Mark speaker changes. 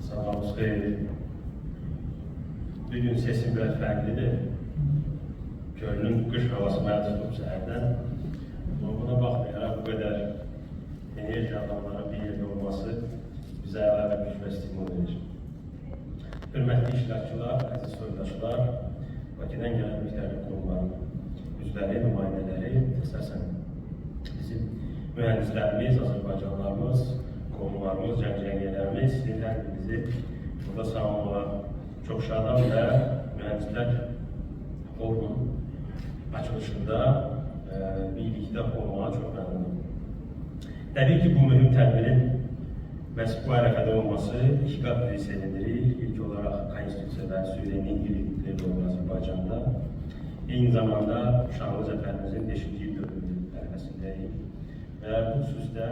Speaker 1: Sabahınız xeyir. Bugün sesim biraz fərqlidir. Kölnün qış havası mənə tutub səhərdən. Amma buna baxmayaraq bu qədər enerji adamların bir yerdə olması bizə əlavə güc və stimul verir. Hörmətli iştirakçılar, əziz soydaşlar, Bakıdan gələn müxtəlif qurumların üzvləri, nümayəndələri, əsasən bizim mühəndislərimiz, Azərbaycanlarımız, qohumlarımız, cəmcəmiyyələrimiz, sizin hər birinizi burada salamlamağa çox şadam və Mühəndislər Forumunun açılışında birlikdə olmağa çox məmnunum. Təbii ki, bu mühüm tədbirin məhz bu ərəfədə olması iki qat bizi sevindirir. İlk olaraq Konstitusiya və suverenliyin il olur Azərbaycanda. Eyni zamanda şanlı zəfərimizin 5-ci il dönümü ərəfəsindəyik. Və bu xüsusda